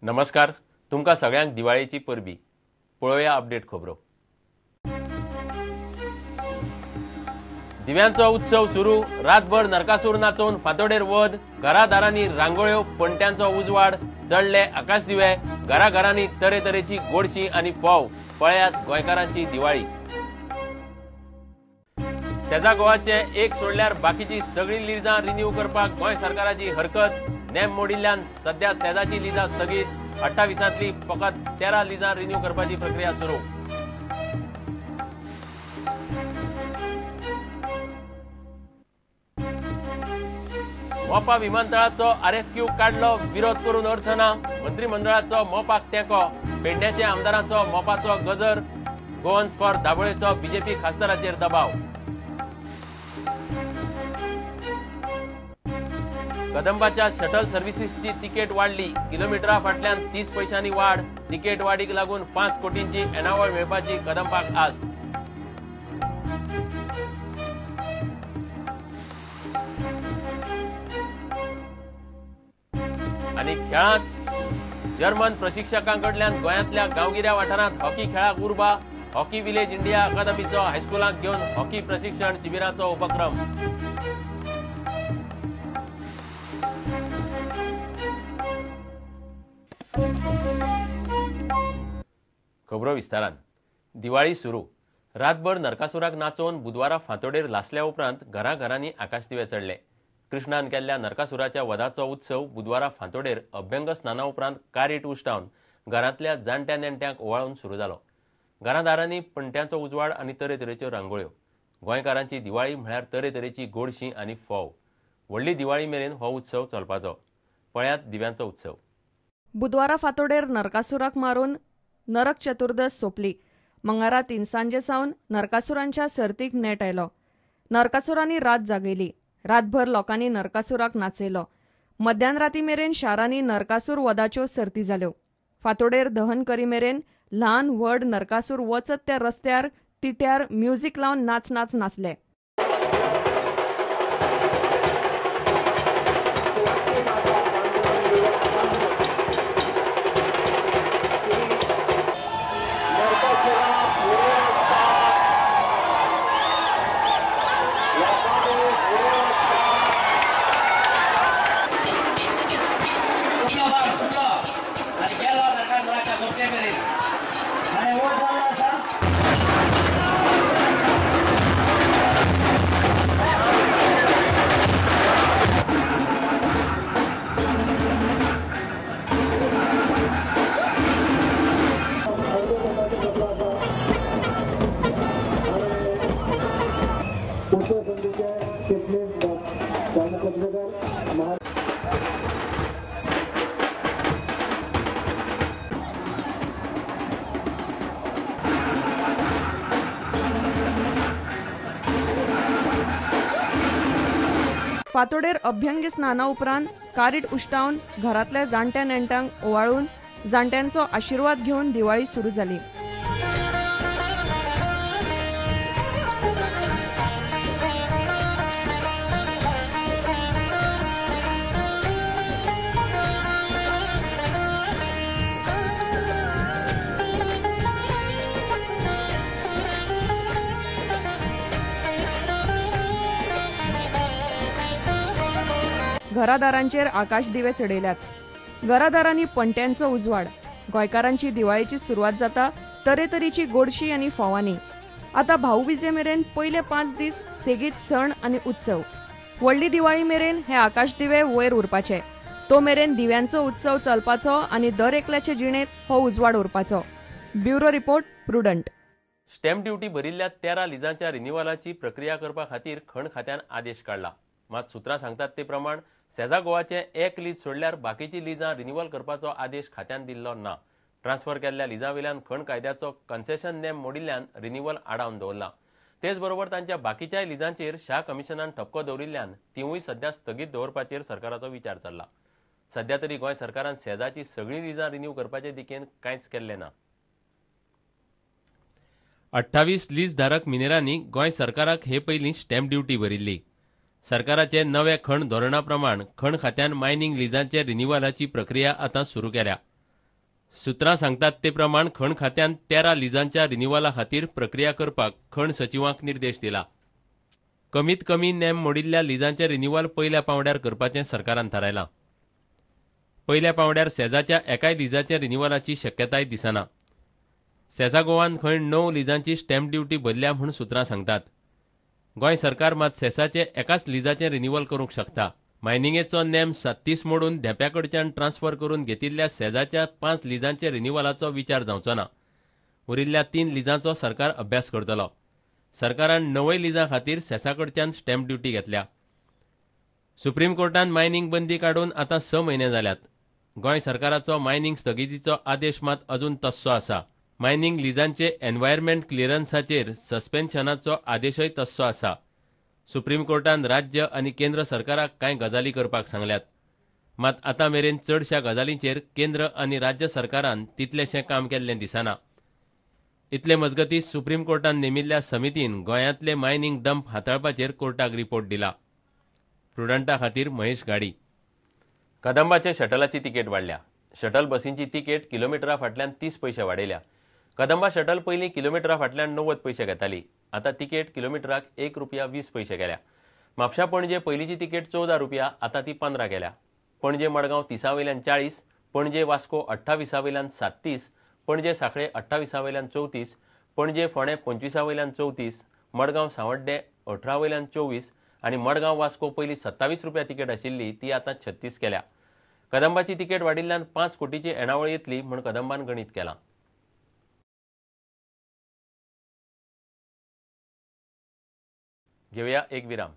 नमस्कार, तुमकां सगळ्यांक दिवाळेची परबी. पळोवया अपडेट खबरो. दिव्यांचो उत्सव सुरू. रातभर नरकासूर नाचोवन फांतोडेर वध. घरादारांनी रांगोळ्यो, पणट्यांचो उजवाड, चडले आकाश दिवे. घराघरांनी तरेतरेची गोडशी आनी फोव. पळयात गोंयकारांची दिवाळी. सेजा गोवाचे एक सोडल्यार बाकीची सगळी लिजां रिन्यू करपाक गोंय सरकाराची हरकत. नेम मोडिल्ल्यान सध्या सेजाची लिजां स्थगीत. 28 फकत 13 लिजां रिन्यू करपाची प्रक्रिया सुरू. मोपा विमानतळाचो RFQ काडलो, विरोध करून अर्थ ना. मंत्रिमंडळाचो मोपाक तेंको. पेडण्याच्या आमदारांचो मोपाचो गजर. गोवन्स फॉर दाबोळेचो बीजेपी खासदाराचेर दबाव. कदंबाच्या शटल सर्व्हिसीसची तिकेट वाडली. किलोमिटरा फाटल्यान 30 पैशांनी वाड. तिकेट वाडीक लागून 5 कोटींची येणावळ मेळपाची कदंबाक आस्त. आनी खेळांत जर्मन प्रशिक्षकां कडल्यान गोंयांतल्या गांवगिऱ्या वाठारांत हॉकी खेळाक उर्बा. हॉकी विलेज इंडिया अकादमीचो हायस्कुलांक घेवन हॉकी प्रशिक्षण शिबिराचो उपक्रम. खबरो विस्तारान. दिवाळी सुरू. रातभर नरकासुराक नाचोवन बुधवारा फांतोडेर लासल्या उपरांत घराघरांनी आकाशदिवे चडले. कृष्णान केल्ल्या नरकासुराच्या वधाचो उत्सव बुधवारा फांतोडेर अभ्यंग स्नाना उपरांत कारीट उश्टावन घरांतल्या जाणट्या नेणट्यांक ओवाळून सुरू जालो. घरादारांनी पणट्यांचो उजवाड आनी तरेतरेच्यो रांगोळ्यो. गोंयकारांची दिवाळी म्हळ्यार तरेतरेची गोडशी आनी फोव. व्हडली दिवाळी मेरेन हो उत्सव चलपाचो. पळयात दिव्यांचो उत्सव. बुधवारा फांतोडेर नरकासुराक मारून नरक चतुर्दश सोंपली. मंगळारा तिनसांजे सावन नरकासुरांच्या सर्तीक नेट आयलो. नरकासुरांनी रात जागयली. रातभर लोकांनी नरकासुराक नाचयलो. मध्यान राती मेरेन शारांनी नरकासूर वधाच्यो सर्ती जाल्यो. फांतोडेर दहन करी मेरेन ल्हान व्हड नरकासूर वचत त्या रस्त्यार तिट्यार म्युझिक लावन नाच नाच नाचले. फांतोडेर अभ्यंग स्नाना उपरांत कारीट उश्टावन घरांतल्या जाणट्या नेणट्यांक ओवाळून जाणट्यांचो आशिर्वाद घेवन दिवाळी सुरू जाली. घरादारांचेर आकाश दिवे चडयल्यात. घरादारांनी पणट्यांचो उजवाड. गोंयकारांची दिवाळेची सुरवात जाता तरेतरेची गोडशी आनी फोवांनी. आतां भाऊबीजे मेरेन पयले 5 दीस सेगीत सण आनी उत्सव. व्हडली दिवाळी मेरेन हे आकाश दिवे वयर उरपाचे. तो मेरेन दिव्यांचो उत्सव चलपाचो आनी दर एकल्याचे जिणेंत हो उजवाड उरपाचो. Bureau report, Prudent. Stamp duty भरिल्ल्या 13 लिजांच्या रिन्युअलाची प्रक्रिया करपा खातीर खण खात्यान आदेश काडला. मात सुत्रां सांगतात ते प्रमाण सेजा गोवाचे एक लीज सोडल्यार बाकीची लिजां रिन्युअल करपाचो आदेश खात्यान दिल्लो ना. ट्रान्सफर केल्ल्या लिजां वयल्यान खण कायद्याचो कन्सेशन नेम मोडिल्ल्यान रिन्युअल आडावन दवरला. तेच बरोबर तांच्या बाकीच्याय लिजांचेर शाह कमिशनान ठपको दवरिल्ल्यान तिवूय सध्या स्थगीत दवरपाचेर सरकाराचो विचार चल्ला. सध्या तरी गोंय सरकारान सेजाची सगळीं लिजां रिन्यू करपाचे दिकेन कांयच केल्लें ना. 28 लीज धारक मिनेरांनी गोंय सरकाराक हे पयलीं स्टॅम्प ड्युटी भरिल्ली. सरकाराचे नवे खण धोरणा प्रमाण खण खात्यान मायनिंग लिजांचे रिन्युअलाची प्रक्रिया आतां सुरू केल्या. सुत्रां सांगतात ते प्रमाण खण खात्यान 13 लिजांच्या रिन्युअला खातीर प्रक्रिया करपाक खण सचिवांक निर्देश दिला. कमीत कमी नेम मोडिल्ल्या लिजांचे रिन्युअल पयल्या पांवड्यार करपाचें सरकारान थारायलां. पयल्या पांवड्यार सेजाच्या एकाय लिजाच्या रिन्युअलाची शक्यताय दिसना. सेजा गोवान खंय 9 लिजांची स्टॅम्प ड्युटी भरल्या म्हूण सुत्रां सांगतात. गोंय सरकार मात सेसाचे एकाच लिजाचें रिन्युअल करूंक शकता. मायनिंगेचो नेम 37 मोडून धेंप्या कडच्यान ट्रान्सफर करून घेतिल्ल्या सेजाच्या 5 लिजांचे रिन्युअलाचो विचार जावचो ना. उरिल्ल्या 3 लिजांचो सरकार अभ्यास करतलो. सरकारान 9 लिजां खातीर सेसा कडच्यान स्टॅम्प ड्युटी घेतल्या. सुप्रीम कोर्टान मायनिंग बंदी काडून आतां 6 म्हयने जाल्यात. गोंय सरकाराचो मायनिंग स्थगितीचो आदेश मात अजून तस्सो आसा. मायनिंग लिजांचे एनवायरमेंट क्लियरन्साचेर सस्पेन्शनाचो आदेशय तस्सो आसा. सुप्रीम कोर्टान राज्य आनी केंद्र सरकाराक कांय गजाली करपाक सांगल्यात. मात आतां मेरेन चडश्या गजालींचेर केंद्र आनी राज्य सरकारान तितलेशें काम केल्लें दिसना. इतले मजगतीं सुप्रीम कोर्टान नेमिल्ल्या समितीन गोंयांतले मायनिंग डंप हाताळपाचेर कोर्टाक रिपोर्ट दिला. प्रुडंटा खातीर महेश गाडी. कदंबाचे शटलाची तिकेट वाडल्या. शटल बसींची तिकेट किलोमिटरा फाटल्यान 30 पयशे वाडयल्या. कदंबा शटल पयलीं किलोमिटरा फाटल्यान 90 पयशे घेताली. आतां तिकेट किलोमिटराक 1 रुपया 20 पयशे केल्या. म्हापशा पणजे पयलींची तिकेट 14 रुपया, आतां ती 15 केल्या. पणजे मडगांव 30 वयल्यान 40, पणजे वास्को 28 वयल्यान 37, पणजे सांखळे 28 वयल्यान 34, पणजे फोंडें 25 वयल्यान 34, मडगांव सांवड्डें 18 वयल्यान 24 आनी मडगांव वास्को पयलीं 27 रुपया तिकेट आशिल्ली ती आतां 36 केल्या. कदंबाची तिकेट वाडिल्ल्यान 5 कोटीची येणावळ येतली म्हूण कदंबान गणीत केलां. घेवया एक विराम.